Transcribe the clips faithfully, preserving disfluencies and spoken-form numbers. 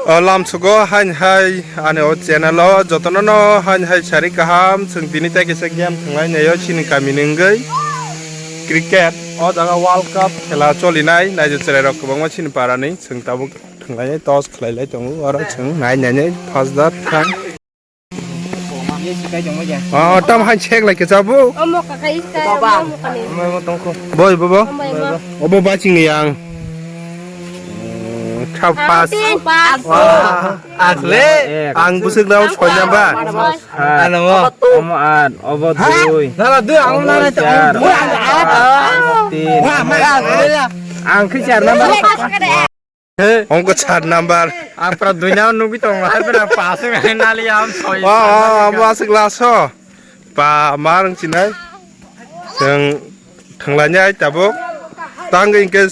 O lamsugo hain hai ani o channel o jotono no hain hai sari kaham, chwng tini tai kisa game thwnglai naio chini kami ni wngwi cricket. O jaga World Cup khela cholinai, naidi chwrai rok kwbangma chini para ni, chwng tabuk thwnglai nai, toss khlai lai tongo, oro chwng nai nai nai first dar thang. Oh, tam hai check lai kisa bu. Omo kakai style, omo kani. Boi bobo. Omo, omo. Obo baching ni yang. Thap pas. Wah. Asle. Ang busuk dau soi number. Ano mo? Omo at, obo dui. Dala dui ang na na. Obo char. Omo tin. Wah, ma. Ang khe char number. He, ongko char number. Ang pra dui number nugwi tongo, hai bera pas ngai nali am soi. Oh, oh, amo aswk last ho. Pa, ma rwng chinai. Chwng thwnglainai tabuk. Tang hwnkhe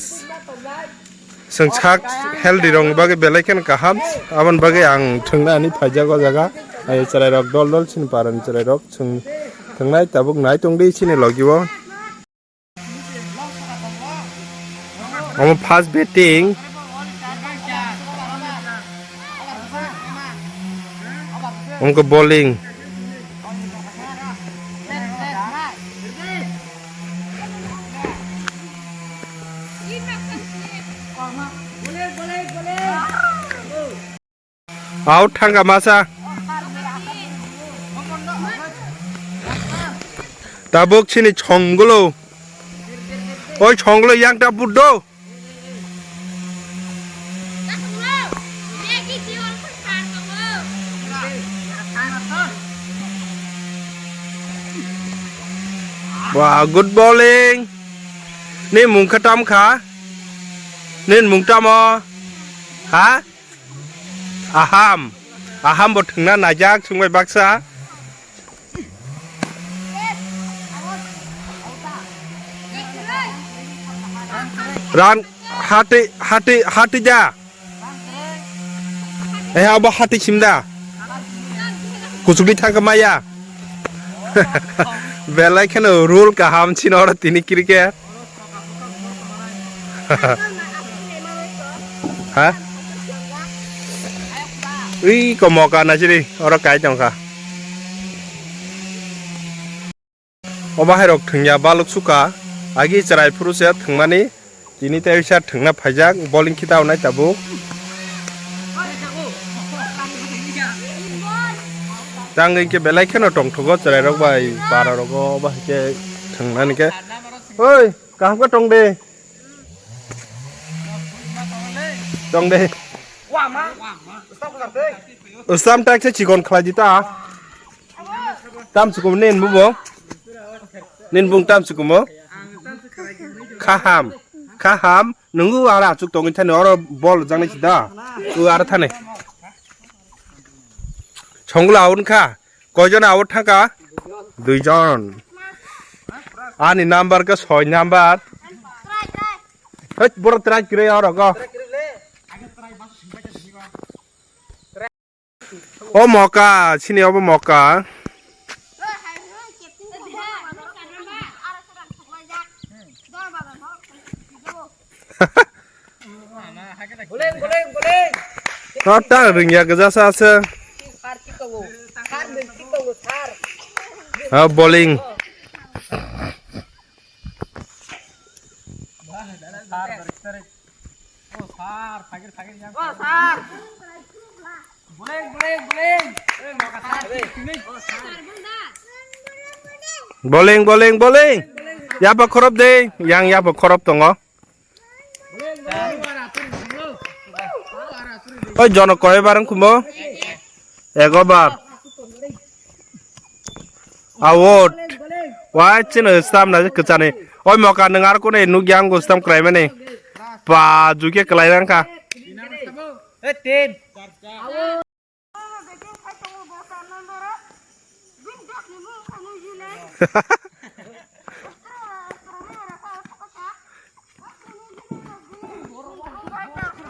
chwng sak healthy rokni bagwi belai kheno kaham. Aboni bagwi ang thwngna ani phaijak o jaga. Ai chwrai rok dol dol chini parani chwrai rok chwng thwngnai tabuk nai tongdi chini logi o. Omo first batting. Omo khe bowling. Out thangka masa. Tabuk chini chongolo. Oi chongolo yang ta buddo. Wah, good bowling. Ni mung khe tam kha? Nin mung tamo? Ha? Aham. Aham bo thwngna najak chwngbai baksa. Ran hati hati hati ja. Eh, abo hati simda. Kuchukdi thangka maya. Belai kheno rule kaham chini oro tini cricket. Ha? Ui, komoka na chiri, oro kai tongkha. Obo hai rok thwngya baluk suka, agi chwrai phuru se thwngmani, tini tei sa thwngna phaijak, bowling khita onai tabuk. Tang hwnkhe belai kheno tongthogo chwrai rok bai para rogo, obo hai khe thwngna hwnkhe. Oi! Kaham khe tong de. Tong de. Ustam tak se chikon khlai di ta. Tam chukum nin bubo. Nin bung tam chukumo. Kaham. Kaham. Nungu ara achuk tongwi thani oro bol jangnai si da. U ara thani. Chongla un kha. Koijon out thangka? Duijon. Ani number khe soi number. Hei, borok try kwrwi oro go. O moka, sini obo moka. Nota rwngya gwja sa se. Ha, bowling. Bowling, bowling, bowling. Yapa khorop de, yang yapa khorop tongo. Oi, jono koi bar wngkhumo? Ego bar. Out. Wai chini stam na kwchani. Oi moka nwng ar kune nukya ango stam kwlaimani. Pa juke kwlai rangkha.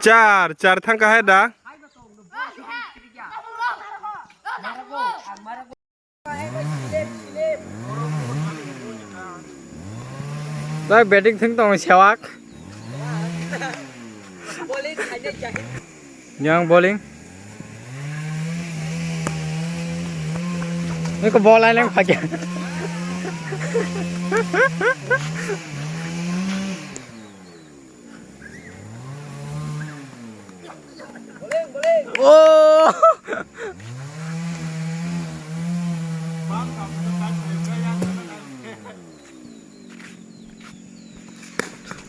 Char, char thangka hai da. Tai batting thwng tongo sewak. Yang bowling. Niko bol ai lang phakya. Oh!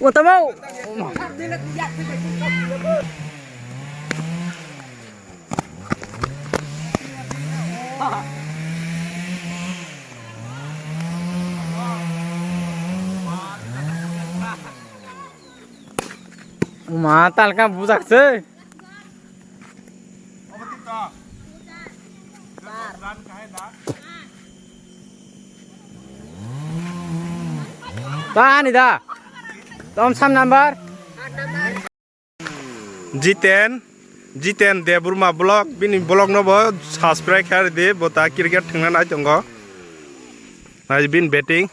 Wah, tamo. Uma, talka bujak se. Tani da. Tom sam number. Jiten, Jiten Debbarma vlog, bini vlog no bo subscribe khe ridi, bo ta cricket thwngna nai tongo. Nai bini batting.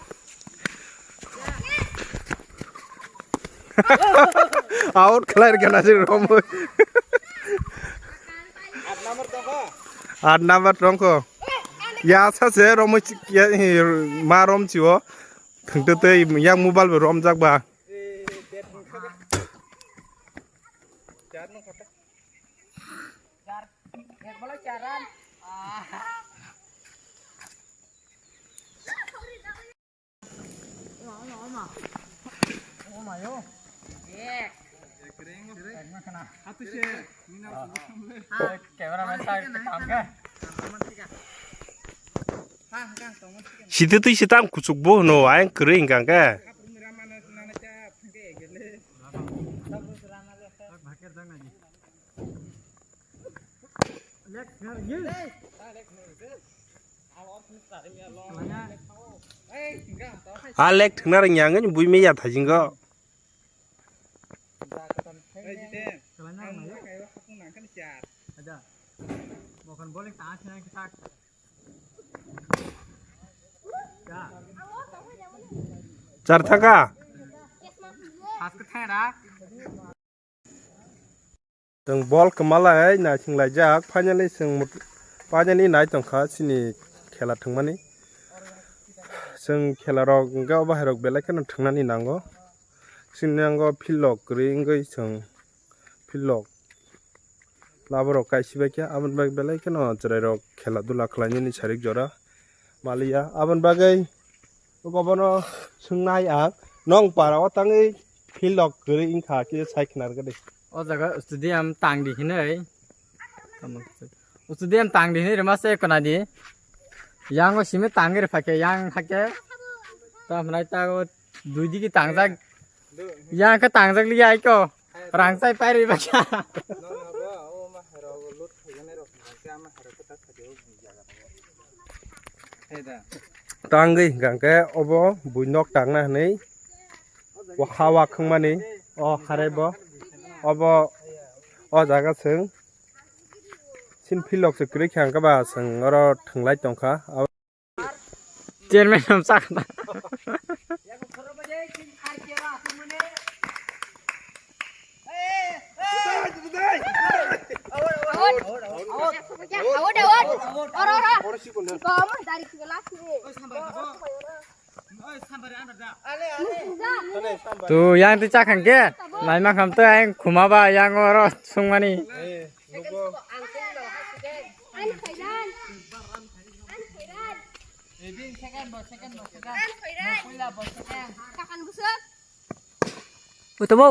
Out khlai rwkha na si romwi. Aat number tongkho. Ya sa se romwi chi-, ya, ma rom chiwo. Thwngtwi twi yang mobile bo romjak ba. Sititwi sitang kuchuk bo hwno, ayang kwrwi hwnkha khe. A lek thwngna rwngya, ang ani bui maya thajingo. Char thaka. Chwng bol kwmalai naising laijak, finally chwng mut-, finally nai tongkha chini khela thwngmani. Chwng khela rok hwnkhe o bahai rok belai kheno thwngnani nango. Chini nango field rok kwrwi wngwi chwng field rok labo rok kaisi bai khe, aboni bagwi belai kheno chwrai rok khela dula khlainani sarik jora maliya. Aboni bagwi obono swngnai ang, nong para o tangwi field rok kwrwi wngkha khe sai khna rwgadi. O jaga stadium tang di hinwi. Stadium tang di hinwi rwma se kona di. Yang o simi tangwi rwphaikhe yang hakhe. Tamo hwnai ta o dui digi tangjak. Yang khe tangjak liya aiko. Rang sai pai rwi bakya. Tangwi hwnkha khe obo bui nok tangna hwnwi. O ha wa khwngmani, o harai bo, obo, o jaga chwng. Chini field rok se kwrwi khe hwnkhe ba chwng oro thwnglai tongkha. Chairman ham sakha. Tu yang tu chakhan ke, mai ma kham tu yang khuma ba yang oro sungmani. Utomo.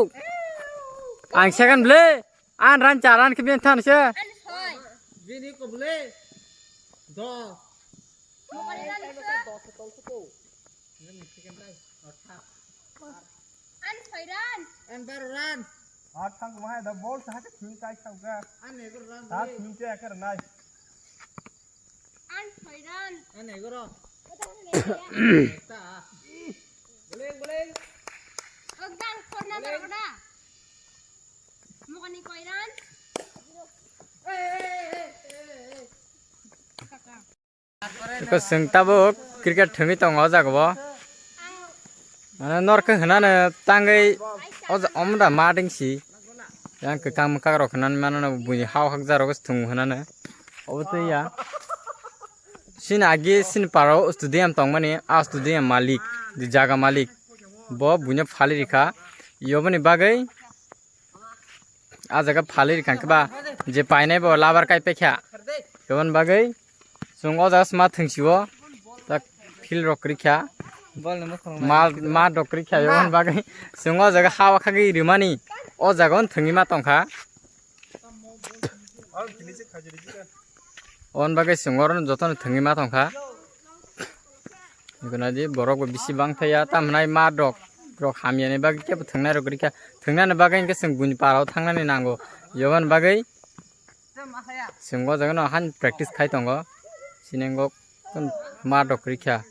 Ang second ble. An ran charan ke bin than se. Bini ko ble. Do. An soi ran. An bar ran. Ar thang ma da bol sa ke thing kai thang ga. An ne ran. Ta thing che kar nai. An soi ran. An ne goro. Ta. Boleng boleng. Ogdan corner na. Mokani koi ran. Eko chwng tabuk cricket thwngwi tongo o jaga o. Mane norok khe hwnano tangwi o ja-, omo da ma ding si. Yang kwchang mwkhak rok hwnani mano buini hao hakjak rok thwng hwnano. Obo twi ya. Chini agi sini paro stadium tongmani, a stadium malik, di jaga malik. Bo buino phali rikha. Yoboni bagwi a jaga phali rikha khe ba je painai bo labar kai pekha. Yoboni bagwi chwng o jaga sma thwngsi o tak field rok rikha. Bol ni mukhang ma, ma rok rikha yoboni bagwi chwng o jaga hawa khagwi rimani o jaga on thwngwi ma tongkha. On bagwi chwng oro jotono thwngwi ma tongkha. Gwnadi borok bo bisi bang thaya, tamhinai ma rok, rok hamyani bagwi kebo thwngnai rok rikha. Thwngnani bagwi hinkhe chwng buini parao thangnani nango. Yoboni bagwi chwng o jagano han practice khai tongo. Sinengok ma rok rikha.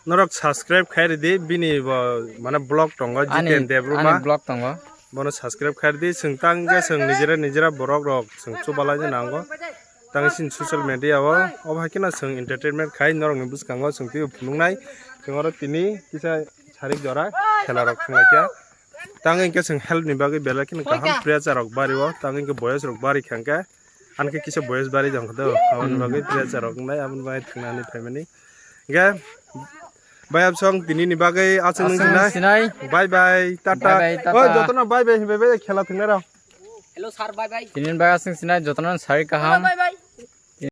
Norok subscribe khai ridi bini bo mane vlog tongo Ani, Jiten Debbarma. Ani vlog tongo. Bono subscribe khai ridi, chwng tang khe chwng nijera nijera borok rok chwng chubalai nango. Tang sin social media o, obo hai kheno chwng entertainment khai norok ni bwskango chwng twi phunuknai. Chwng oro tini kisa sarik jora khela rok thanglaikha. Tang hinkhe chwng health ni bagwi belai kheno kaham pressure rok bari o, tang hinkhe boyos rok bari khangkhe. Ani khe kisa boyos bari jang khe do, aboni bagwi pressure rok wngnai, aboni bagwi thwngna hinwi phaimani. Hinkhe bayapsong tini ni bagwi aswk nung sinai. Bye bye, tata. Bye bye, tata. Oi, jotono bye bye hinbai bai khela thwngna rw. Hello sir, bye bye. Tini ni bagwi aswk sinai, jotono sari kaham. Bye bye.